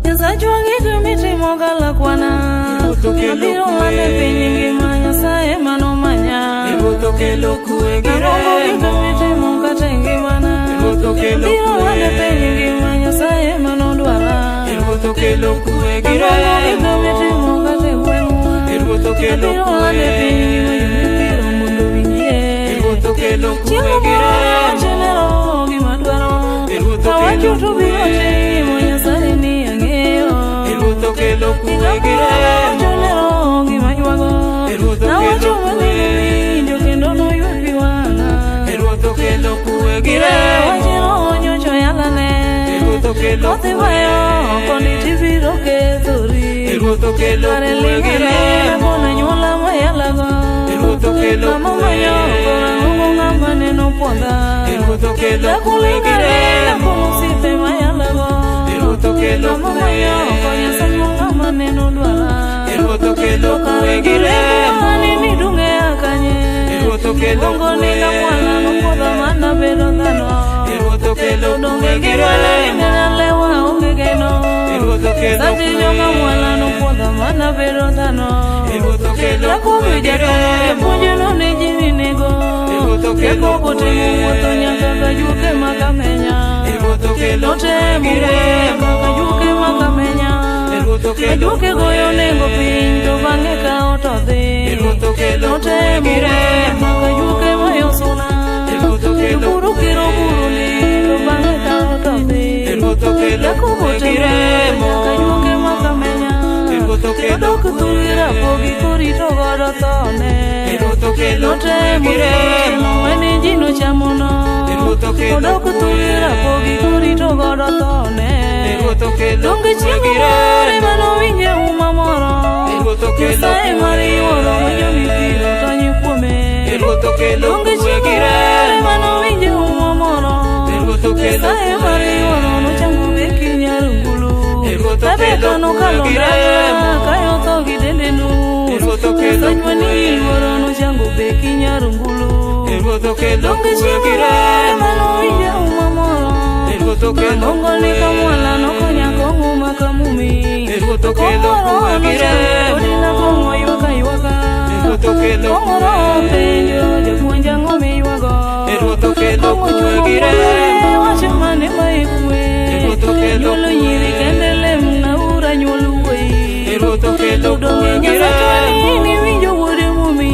Nyasachwa gik mitimo galakwana Ruoth okelo Abiro lando e piny ngima Nyasaye manomanya Ruoth okelo kwe gi Agombo gik remo mitimo kata e ngimana Ruoth okelo Abiro kwe lando e piny ngima Nyasaye manodwara Ruoth okelo kwe gi Agombo gik remo mitimo kata e gweng'wa Ruoth okelo Abiro lando e kwe piny ngima jomithiro mondo owinjie Ruoth okelo kwe Chieng' gi moro remo achenero gima dwaro Ruoth okelo Awacho to biro kwe. timo Nyasaye ni ang'eyo Ruoth okelo kwe gi remo Acholero gima ywago Ruoth okelo Nawacho kwe. mane kendo noywe pi wang'a Ruoth okelo kwe gi remo Wachino nyocho yalane Ruoth okelo Koth iweyo koni tibiro kethori Ruoth okelo Kare kwe gi ling'ane remo kona nyuola mayalago Ruoth okelo Mama kwe manyo kora ng'ama neno puodha Ruoth okelo kwe gi Nakulingane remo nakono osiepe mayalago Ruoth okelo Mama kwe manyo konya sanyo ng'ama neno dwara Ruoth okelo kwe gi remo Mane midung'e akanye Ruoth okelo Bongo kwe ni kamwana nopuodha mana bedo dhano Ruoth okelo Donge kwe gi ngimana remo nena lewa onge geno Ruoth okelo Sache kwe joka mwala nopuodha mana bedo dhano Ruoth okelo Jakobo kwe gi jaduong' remo japuonj no ne ji nego Ruoth okelo Jakobo kwe temo wuotho nyaka kajuke makamenya Ruoth okelo kwe Notemo gi wuotho remo nyaka kajuke makamenya Ruoth okelo Ajuke goyo nengo piny to bang'e kao to dhi Ruoth okelo kwe Notemo gi wuotho remo nyaka kajuke mayosuna Ruoth okelo Jopur okiro buruni to bang'e kao to dhi Ruoth okelo Jakobo kwe gi temo remo nyaka juke makamenya Ruoth okelo Odok kwe thurgi rapogi korito godo thone Ruoth okelo kwe Notemo gi remo mane ji nochamono Ruoth okelo Odok thurgi rapogi korito godo thone Ruoth okelo Donge kwe chieng' gi moro remo manowinje uma moro Ruoth okelo Nyasaye mar yuoro ma jomithiro tony kuome Ruoth okelo Donge kwe chieng' gi moro remo manowinje uma moro Ruoth okelo Nyasaye mar yuoro nochango beki nyarungulu Ruoth okelo Rebeka kwe nokalo gi ndara remo kayo tho gi dende nus Ruoth okelo Nyasachwa ni kwe yuoro nochango beki nyarungulu Ruoth okelo Donge kwe chieng' gi moro remo manowinje uma moro Ruoth okelo Bongo ni kamwala nokonya kong'o makamumi Ruoth okelo kwe gi remo Odina kong'o ywaka ywaka Ruoth okelo Kong'o penjo japuonj ang'o miywago Ruoth okelo Kong'o kwe chungo gi remo wach mane ma ikwe Ruoth okelo Nyuolo nyiri kende lem naura nyuol wuoyi Ruoth okelo Donge kwe gi Nyasachwa remo ni winjo wuode mumi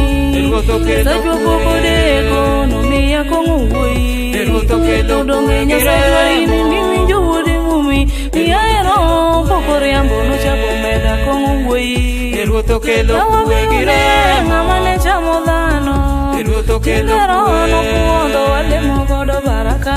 Ruoth okelo Nyasachwa pok kwe odeko nomiya kong'o wuoyi Ruoth okelo Donge kwe gi Nyasachwa remo ni winjo wuode mumi Miya ero pok oriambo nochako meda kong'o wuoyi Ruoth okelo kwe gi remo Ng'ama ne chamo dhano Ruoth okelo Tindero kwe nopuodho walemo godo baraka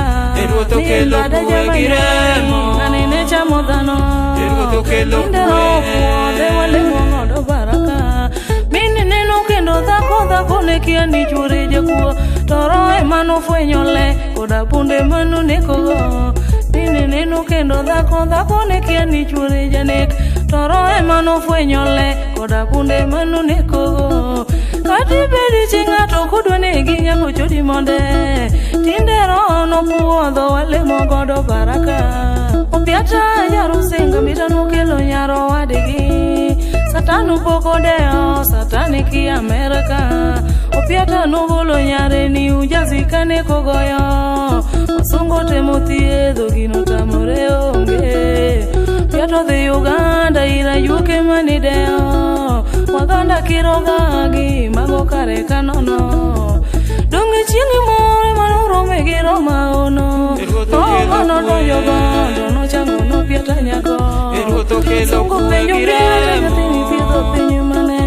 Ruoth okelo Ni kwe gi remo Ng'ani ne chamo dhano Ruoth okelo Tindero kwe opuodhe walemo godo baraka Mini neno kendo dhako dhako ne kia ni chuore jakuo To roho ema nofwenyo le koda punde manonekogo Mini neno kendo dhako dhako ne kia ni chuore janek To roho ema nofwenyo le koda punde manonekogo Kata ibedi chi ng'ato kodwa negi nyako chodi monde Tinde roho nopuodho walemo godo baraka Opiata jarusinga mita nokelo nyaro wadgi Satan pok odewo Satan ki Amerka Opiata nogolo nyare ni ujazi kane kogoyo Wasungu temo thiedho gino tamore onge Opiata odhi Uganda ir ajuoke manidewo Waganda kiro gagi mago kare kanono Donge chieng' moro manorome gi Roma ono Ruoth okelo Roho nodonjo kwe. godo nochango nopiata nyako Ruoth okelo Sungu kwe penjo gi piata remo nyathini thiedho piny mane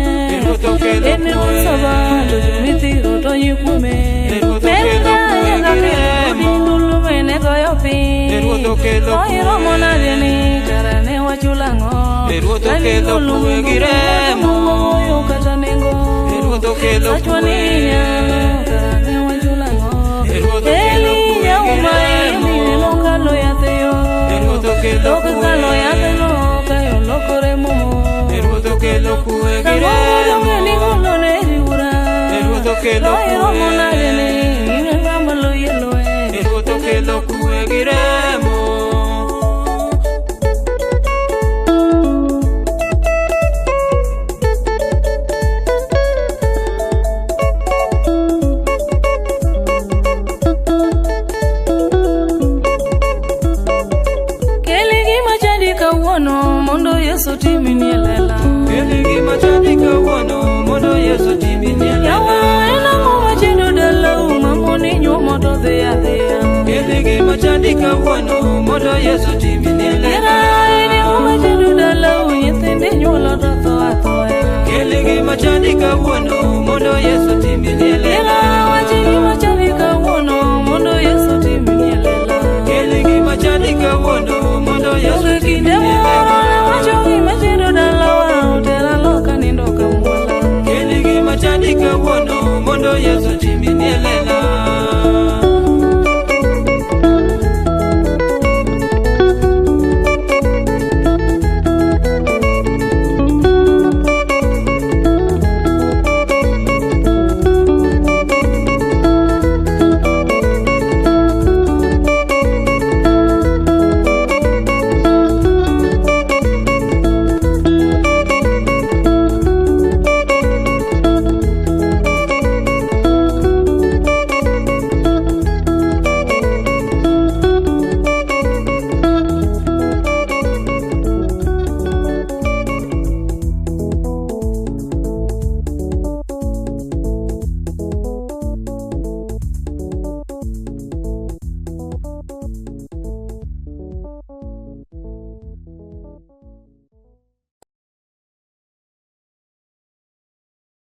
Ruoth okelo En kwe wuon sabato jomithiro tony kuome Ruoth okelo Melda kwe nyaka gi kendo remo dindulume ne goyo piny Ruoth okelo To iromo nade ni kara ne wachulang'o Ruoth okelo kwe gi remo Goyo kata nengo Ruoth okelo Sachwa ni kwe nyalo kara ne wachulang'o Ruoth okelo Eli kwe gi nyauma remo Eli nokalo yathe yo Ruoth okelo Tok kwe kalo yathe no kayo lokore momo Ruoth okelo okelo kwe gi Ang'o remo. ni ne riwra. Ruoth okelo Loiromo kwe. nade ni in ng'ama loye loye. Ruoth okelo kwe gi remo. Keli gima chandi kawuono mondo Yesu timni e lela. Keli gima chandi kawuono mondo Yesu timni e Yawa lela. en ang'o machendo dalau mamoni nyuomo to dhi adhiya. Keli gima chandi kawuono mondo Yesu timni e Era lela. en ang'o machendo dalau nyithindi nyuolo to tho athoya. Keli gima chandi kawuono.